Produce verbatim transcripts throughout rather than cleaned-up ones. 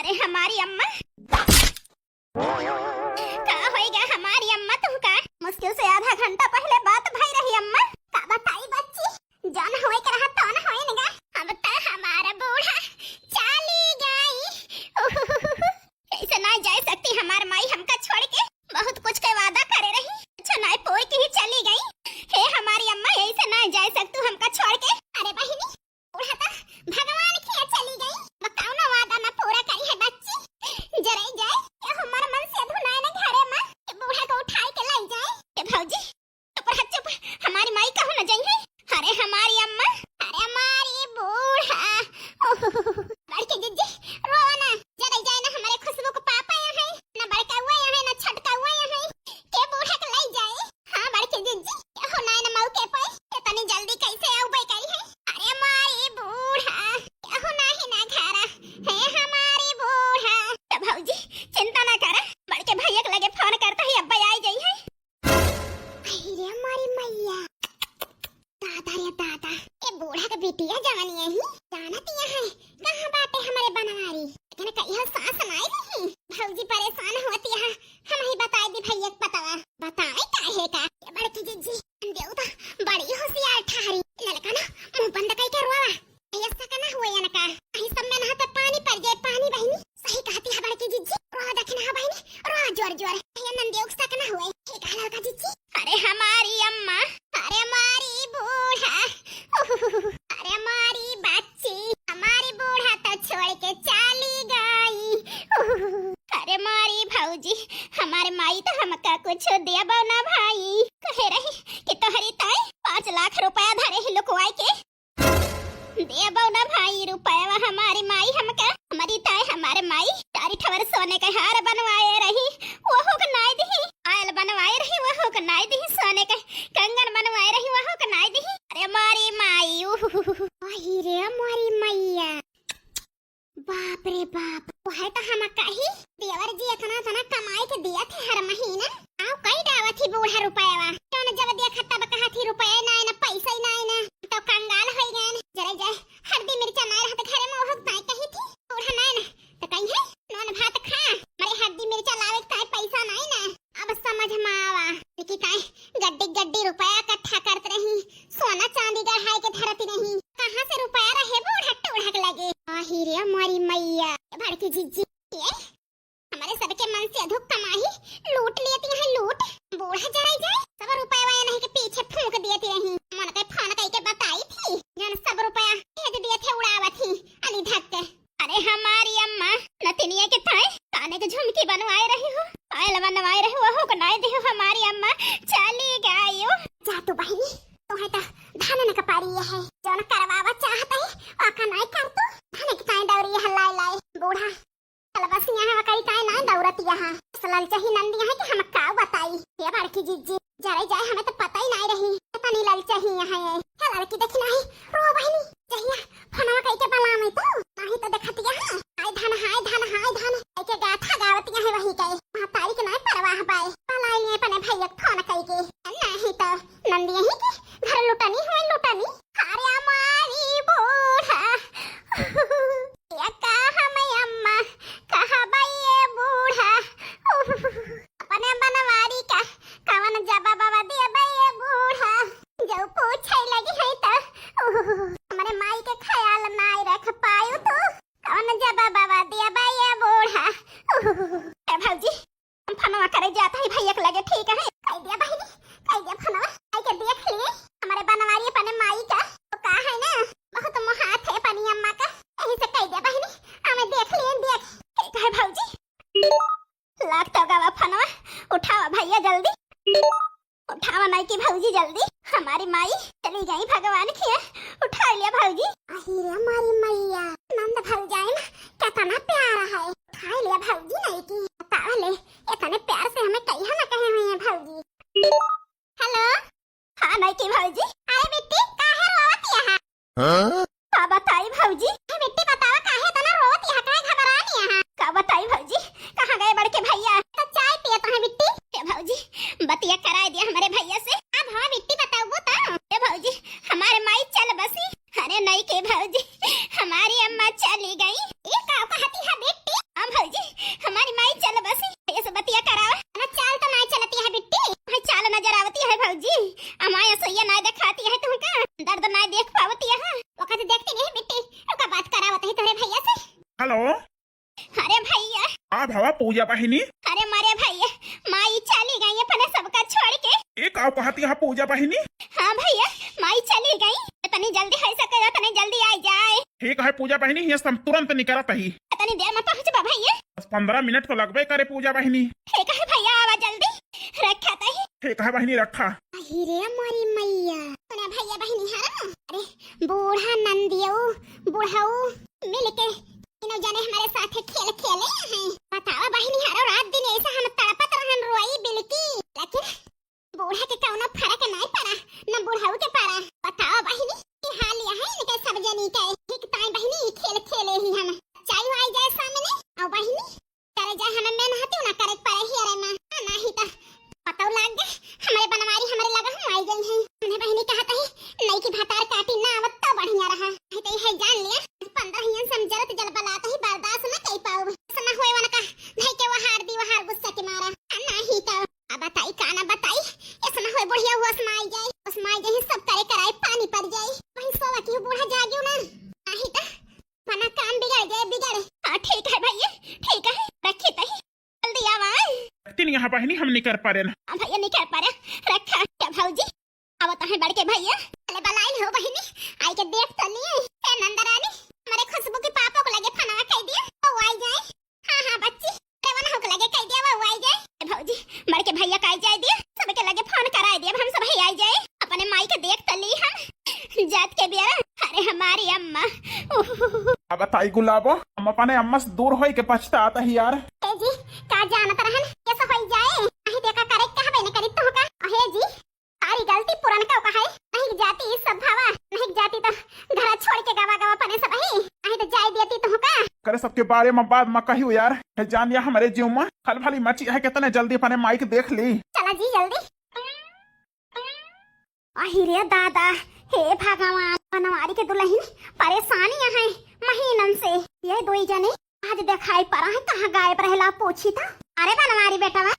ए हमारी अम्मा, का होइगा हमारी अम्मा तुमका? मुश्किल से आधा घंटा पहिले बात भई रही अम्मा। का बताई बच्ची, जौन होए के रहा तौन होइनगा। अब त हमारा बूढ़ा चाली गई। उहुहुहु। ऐसे ना जाए सकती हमार माई हमका छोड़ के। बहुत कुछ के वादा करे रही, अच्छा ना पोई के ही चली गई। हे हमारी अम्मा, ऐसे ना जाए सकतू हमका छोड़ के। अरे बहिनी, बूढ़ा त भगवान खिया चली गई। अब कौनो वादा ना पूरा करी है बच्ची। जरे जाए, ये हमार मन से अधुनाए न घरे में। ये बूढ़ा को उठाए के लाई जाए। ए भौजी, चुप रह, चुप। हमारी माई कहूँ न जइहै। अरे हमारी अम्मा, अरे हमारी बूढ़ा। बड़की जिज्जी, रोवा ना। जरे जाए ना हमारे खुशबू के पापा यहाँ है, ना बड़कउआ यहाँ है, ना छोटकउआ यहाँ है। के बूढ़ा के लाई जाए? हाँ बड़की जिज्जी, केहू नाई ना मौके पे, इतनी जल्दी कैसे अउबे करी है? अरे हमारी बूढ़ा, केहू नाई ना घरा, हे हमारी बूढ़ा। तो भौजी, चिंता ना करा, बड़के भैया के लगे फोन करता ही, अब्बे आई जइहै। अरे हमारी मैया, दादा रे दादा, ए बूढ़ा के बिटिया जवानी यही जानत यहाँ है, कहाँ बाटे हमारे बनवारी? लेकिन कहियो सास नाई रही, भौजी परेशान होती है, हम ही बताई दी भैया के पतवा। बताई काहे का? ए बड़की जिज्जी, देवता बड़ी होशियार ठारी, ललका ना मुंह बंद कई के रोवा। ये सकना हुए इनका, कहीं सब में नहा तो पानी पड़ जाए, पानी बहिनी। सही कहती है बड़की जिज्जी, रो दखना बहिनी, रो जोर जोर। ये नंदियों के सकना हुए, ठीक है ललका जिज्जी। अरे हमारी अम्मा, अरे हमारी बूढ़ा, अरे हमारी बच्ची, हमारी बूढ़ा तो छोड़ के चली गई। अरे हमारी भौजी, हमारे माई तो हमका कुछ देबो ना भाई, कहे रही कि तोहरी ताई पाँच लाख रुपया धरे ही लुकवाई के। देबो ना भाई रुपया हमारी माई हमका, हमारी ताई हमारे माई चारी ठवर सोने के हार बनवाए रही, वहू के नाई दिही, पायल बनवाए रही, वहू के नाई दिही, सोने के कंगन बनवाए रही, वहू के नाई दिही। अरे हमारी माई, उहुहुहु। अही रे हमारी मैया। बाप रे बाप, वह तो हम कही, देवर जी इतना इतना कमाई के दिया थे हर महीना, आओ कई डावत ही बूढ़ा रुपयावा। जौन जब देखा तब कहा थी रुपया नाई ना, पैसा ही नाई ना, तो कंगाल होई गए। जरे जाए, हरदी मिर्चा नाई रहत घरे में, वह ताई कही थी, बूढ़ा नाई ना, तो कही है, नून भात खा, मरे हरदी मिर्चा लावे के ताई पैसा नाई ना। अब समझ में आवा कि ताई गड्डी गड्डी रुपया इकट्ठा करत रही, सोना चांदी गढ़ाई के धरत रही, कहाँ से रुपया रहे बूढ़ा टूढ़ा के लगे। आही रे हमारी मैया, बड़की जिज्जी, ये हमारे सबके मन से अधुक कमाई लूट लेती हैं, लूट। बूढ़ा जराई जाए, सब रुपया वाया नहीं के पीछे फूंक देती रही। मन के फोन कई के बताई थी, जौन सब रुपया भेज दिए थे उड़ावत ही अली धक के। अरे हमारी अम्मा, नतिनिया के ताई काने के झुमकी बनवाए रही हो, पायल बनवाए रही हो, वहू के नाई दिहो हमारी अम्मा, चली गई हो। जा तू बहिनी, तोहे त धन न कपारी है, जौन करवावा चाहत है, ओका नाई कर तू। धन के ताई दौरी है लाई लाई, बूढ़ा चल बस यहाँ वकरी ताई ना दौरत यहाँ। असल चाही नंदी यहाँ कि हम का बताई। हे बड़की जिज्जी, जरे जाए हमें तो पता ही नहीं रही। पता नहीं लल चाही यहाँ है। हे लड़की देखी नहीं, रो बहिनी, जहिया फोनवा कई के बला में तो, नहीं तो देखत यहाँ। हाय धन, हाय धन, हाय धन। कई के गाथा गावत यहाँ वही गए। महतारी के नहीं परवाह बाय। बलाई लिए अपने भैया के फोन कई के। नहीं तो नंदी यही के घर लुटनी हुए लुटनी। अरे हमारी बूढ़ा। या का हम अम्मा कहबा ये बूढ़ा। अपने बनवारी का कवन जवाबवा देबा ये बूढ़ा। जो पूछे लगी है तो हमरे माई के ख्याल नाई रख पायु तू। कवन जवाबवा देबा ये बूढ़ा। ए भौजी, हम फोनवा करे जात हई भैया के लगे, ठीक है? कई दिया बहिनी, कई दिया फोनवा। आई के देख लिए हमारे बनवारी अपने माई का। तो का है ना, बहुत मोहात है अपनी अम्मा का। यही से कई दिया बहिनी, हमें देख लिए, देख। ठीक है भौजी। लाग तो गवा फोनवा, उठावा भैया जल्दी। उठावा नहीं कि भौजी जल्दी। हमारी माई चली गई भगवान खिया। उठा लिया भौजी। अही रे हमारी मैया, नंद भौजाई में कितना प्यार है। उठा लिया भौजी नहीं कि। बतावा ले, इतने प्यार से हमें कहिया ना कहे हुए हैं भौजी। हेलो। हाँ नहीं कि भौजी। अरे बिट्टी, काहे रोवत यहाँ? हाँ? का बताई भौजी? ए बिट्टी बतावा काहे इतना रोवत यहाँ, काहे घबरान यहाँ? का बताई भौजी, कहाँ गए बड़के भैया? तो चाय पियत हैं बिट्टी। ए भौजी, बतिया कराए दिया हमारे भैया से। अब हाँ बिट्टी बताओ तो। ए भौजी, हमारे माई चल बसी। अरे नहीं के भौजी, हमारी अम्मा चली गई। ये का कहती है बिट्टी? का भवा पूजा बहिनी? अरे मरे भइया, माई चली गई अपने सबका छोड़ के। ए, का कहती है पूजा बहिनी? हाँ भइया, माई चली गई। इतनी जल्दी होइ सके, इतनी जल्दी आ जाए। ठीक है पूजा बहिनी, ये सब तुरंत निकरत ही। इतनी देर में पहुँचबा भइया? बस पन्द्रह मिनट तो लगबे करे पूजा बहिनी। ठीक है भइया, आवा जल्दी, रखा तही। ठीक है बहिनी, रखा। अही रे मोरी मैया, सुना भइया बहिनी हरा, अरे बूढ़ा नंदियो बुढ़ऊ मिल के तीनों जने हमारे साथ खेल खेले हैं। बतावा बहिनी हरा, रात दिन ऐसा हम तड़पत रहन रोई बिलकी, लेकिन बूढ़ा के कौनो फर्क नहीं पड़ा, न बुढ़ऊ के पड़ा। बतावा बहिनी, की हाल यह है इनके सब जनी के। ठीक ताई बहिनी खेल खेले ही हम, चाय आई जाए सामने। और बहिनी करे जाए हमें मेहनत ना करे के पड़े ही, अरे ना, नहीं तो पतौ लाग गए हमारे बनवारी हमारे लगा हम आई गई हैं। हमने बहिनी कहा तही नहीं कि भतार काटी ना आवत तो बढ़िया रहा। नहीं तो यह जान लिया, पन्द्रह हियन से हम जलत जल बलात ही बर्दाश्त न कर पाऊब। ऐसा ना होए वनका, नहीं के वहार दी वहार गुस्सा के मारा। आ, नहीं तो अब बताई का ना बताई, ऐसा ना होए बुढ़िया हुआ समाई जाए, समाई जाए सब करे कराए पानी पड़ जाए। वही सोवा की बूढ़ा जागियो ना, नहीं तो मना काम बिगड़ जाए बिगड़े। हाँ ठीक है भइया, ठीक है, रखी तही, जल्दी आवा। तीन यहाँ बहिनी हम निकर पड़े ना। हाँ भइया निकर पड़े, रखा क्या भौजी? अब तो है बड़के भइया, अरे बलाइन हो बहिनी, आई के देख तो लिए। ए नंदरानी, हमारे खुशबू के पापा को लगे फनवा कह दिया, तो आई जाए। हाँ हाँ बच्ची, अरे वो ना हो के लगे कह दिया, वो आई जाए। ए भौजी, बड़के भइया का आई जाए दिया, सबके लगे फोन कराए दिया, हम सब ही आई जाए। अपने माई के देख तो ली हम जात के बिया। अरे हमारी अम्मा, उहुहुहु। अब बताई गुलाबो, हम अपने अम्मा से दूर होई के पछतात ही यार। ए जी, का जानत रहन कैसे होई जाए? नहीं देखा करे कहबे न करी तो का। अहे जी, सारी गलती पुरनका का है। नहीं जाती इस सब भावा, नहीं जाती तो घर छोड़ के गवा गवा पने सब ही। नहीं तो जाए देती तो का। करे सबके बारे में बाद में कहियो यार, है जान या हमारे जीव में खलबली मची है, कितने जल्दी अपने माई के देख ली। चला जी जल्दी। अहि रे दादा, हे भगवान, बनवारी के दुलहिन परेशानी है महीनन से। ये दोई जने आज देखाई पड़ा है, कहाँ गायब रहेला पूछी था। अरे बनवारी बेटवा,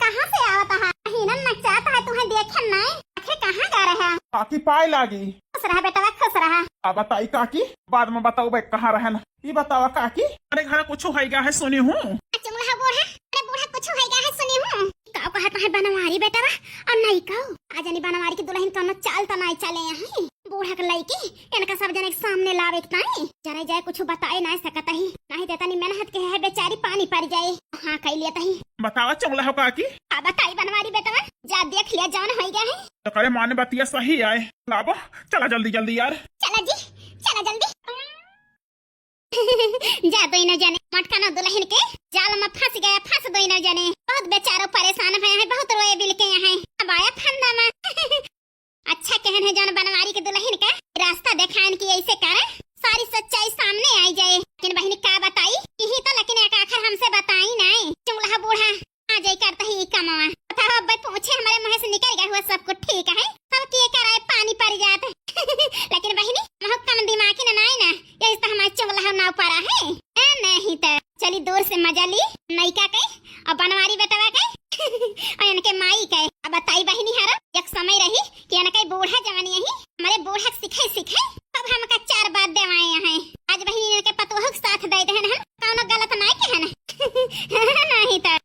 कहाँ से आवत है? महीनन नचात है, तुहे देखे नाय, आखिर कहाँ गा रहे? काकी पाए लागी। खुश रहा बेटवा, खुश रहा। अब बताई काकी, बाद में बताओ बे कहाँ रहन। ई बतावा काकी, अरे घर कुछ होइगा है सुनी हूँ। चुंगला बूढ़ा, अरे बूढ़ा कुछ होइगा है सुनी हूँ। का कहत है बनवारी बेटवा, और नहीं कहो। आज नहीं बनवारी की दुलहिन कौनो चाल तो नहीं चले हैं। बूढ़ा के लइकी, इनका सब जने के सामने लावे के ताई। जरे जाए कुछ बताए नहीं सकत ही। नहीं देता नहीं मेहनत के है बेचारी पानी पड़ जाए। हाँ कह लिया तही। बतावा चुंगला हो काकी। का बताई बनवारी बेटवा, जा देख लिया जौन होइगा है। तो करे माने बतिया सही आए। लाबो, चला जल्दी जल्दी यार। चला जी, चला जल्दी। जा दोनों जने मटका न दुलहिन के जाल में फंस गया, फंस दोनों जने। बहुत बेचारो परेशान भए हैं, बहुत रोए बिलके हैं। अब आया फंदा में। अच्छा कहन है जौन बनवारी के दुलहिन का रास्ता देखाएन कि ऐसे करे, सारी सच्चाई सामने आई जाए। लेकिन बहिनी का बताई, यही तो लेकिन एक आखिर हमसे बताई नहीं। चुंगला बूढ़ा आ जाई करता ही कमवा। बताओ, अब पूछे हमारे मुँह से निकल गया हुआ सब कुछ ठीक है, सब किए कराए पानी पड़ जात। लेकिन बहिनी, महक कम दिमागी ना नाई ना, यही तो हमारे चुंगला हो नाव पड़ा है। ए, नहीं तो चली दूर से मजा ली, नैका के और बनवारी बेटवा के और इनके माई के। अब बताई बहिनी हरा, एक समय रही कि इनके बूढ़ा जवानी यही हमारे बूढ़ा के सिखाई सिखाई, तब हमका चार बात देवाए हैं। आज बहिनी इनके पतोह के साथ दे देहन हम, कौनो गलत नाई कहन। नहीं तो।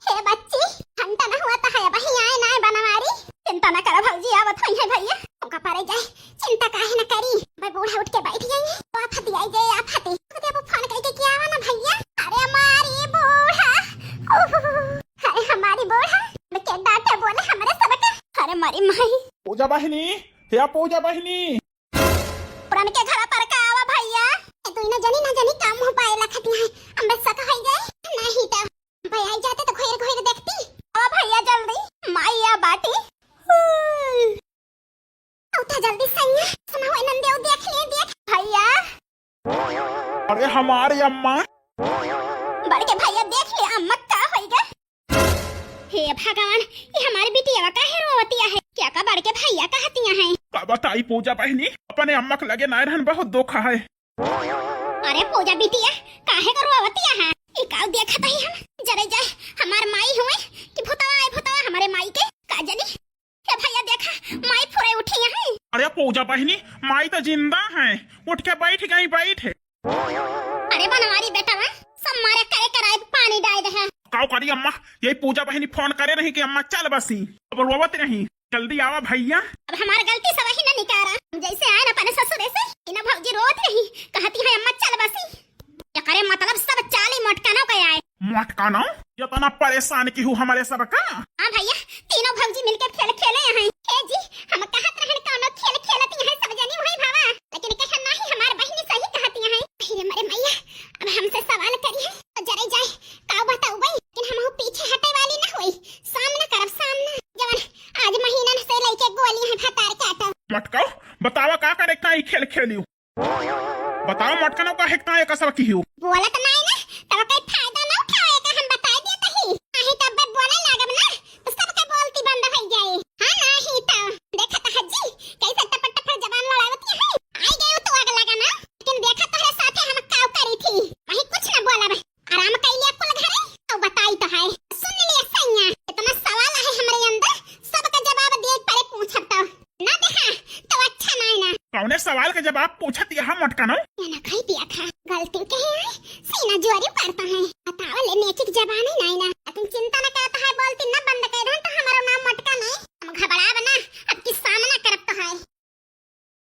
हे बच्ची, घंटा न हुआ तो है, वही आए ना बनवारी। चिंता न करो भौजी, आवत होई है भैया। ओका परे जाए, चिंता काहे न करी। भाई बूढ़ा उठ के बैठ गई है, तो आफत आई जाए, आफत। तो अब फोन करके क्या आवा ना भैया। अरे हमारी बूढ़ा, ओहो, अरे हमारी बूढ़ा, मैं क्या डांटे बोले हमरे सबके। अरे मारी माई। पूजा बहिनी, हे पूजा बहिनी। पुरन के घर पर का आवा भैया। ए, तू ना जानी, ना जानी का मुंह पाए लखती है। हम बस सक होई गए। नहीं तो भैया आई जाते तो घोर घोर देखती। ओ भैया जल्दी, माई आ बाटी। उठा जल्दी सैया, सुना हुआ नंदेव देख ले, देख। भैया। अरे हमारे अम्मा। बड़के भैया देख ले अम्मा का होई गए। हे भगवान, ये हमारी बिटिया काहे रोवतिया है? क्या का बड़के भैया कहतिया हैं? का बताई पूजा बहिनी, अपने अम्मा के लगे ना रहन बहुत दुख है। अरे पूजा बिटिया, काहे का रोवतिया है? ई का देखत ही हम? जरे जाए, हमार माई हुए कि भूतवा आए, भूतवा हमारे माई के? का जानी? हे भैया देखा, माई फुरे उठी है। अरे पूजा बहिनी, माई तो जिंदा है, उठ के बैठ गई, बैठ। अरे बनवारी बेटवा, कि अम्मा, यही पूजा बहिनी फोन करे रही कि अम्मा चल बसी, अब रोवत रही, जल्दी आवा भैया। अब हमार गलती सब ही न निकारा, हम जैसे आए न अपने ससुरे से, इना भौजी रोत रही, कहती है अम्मा चल बसी। एकरे मतलब सब चाली मोटकनौ के आए। मोटकनौ? इतना परेशान किहू हमरे सब का? हाँ भैया, तीनों भौजी मिलके खेल खेले हैं। ए जी, हम कहत रहन कौनो खेल खेलती हैं सब जनी हुई भावा, लेकिन कहे नहीं हमार बहिनी सही कहती हैं। अरे मरे मैया, अब हमसे सवाल करी है तो जरे जाए, का बताऊ बई, लेकिन हम पीछे हटे वाली न होई, सामना करब सामना। जवन आज महीनन से लइके गोली है भतार काटब। मोटकौ, बतावा का करे का ई खेल खेलियो? बताओ मोटकनौ, काहे का एका सब किहू? बोलत नाई ना, तब कई फायदा ना उठावे का हम बताई देत ही। नाही तब बे बोले लागब ना, तो सबके बोलती बंद हो जाए। हाँ नाही तो, देखत हज्जी, कैसे टपर टपर जबान लड़ावती है। आई गई तू आग लगा ना, लेकिन देखा तोहरे साथे हम काव करी थी। वही कुछ ना बोलब। आराम कैलिया कुल घरे, तो बताई तो है। सुन लिया सैया, इतना सवाल है हमरे अंदर, सबका जवाब दिए परे पूछब तो। ना देखा, तो अच्छा नाई ना। कौने सवाल का जवाब पूछत यहाँ मोटकनौ? ये ना खाई पिया था, गलती के है, सीना जोरी पड़ता है। बतावा ले नेचिक जबान ही नाई ना। तुम चिंता ना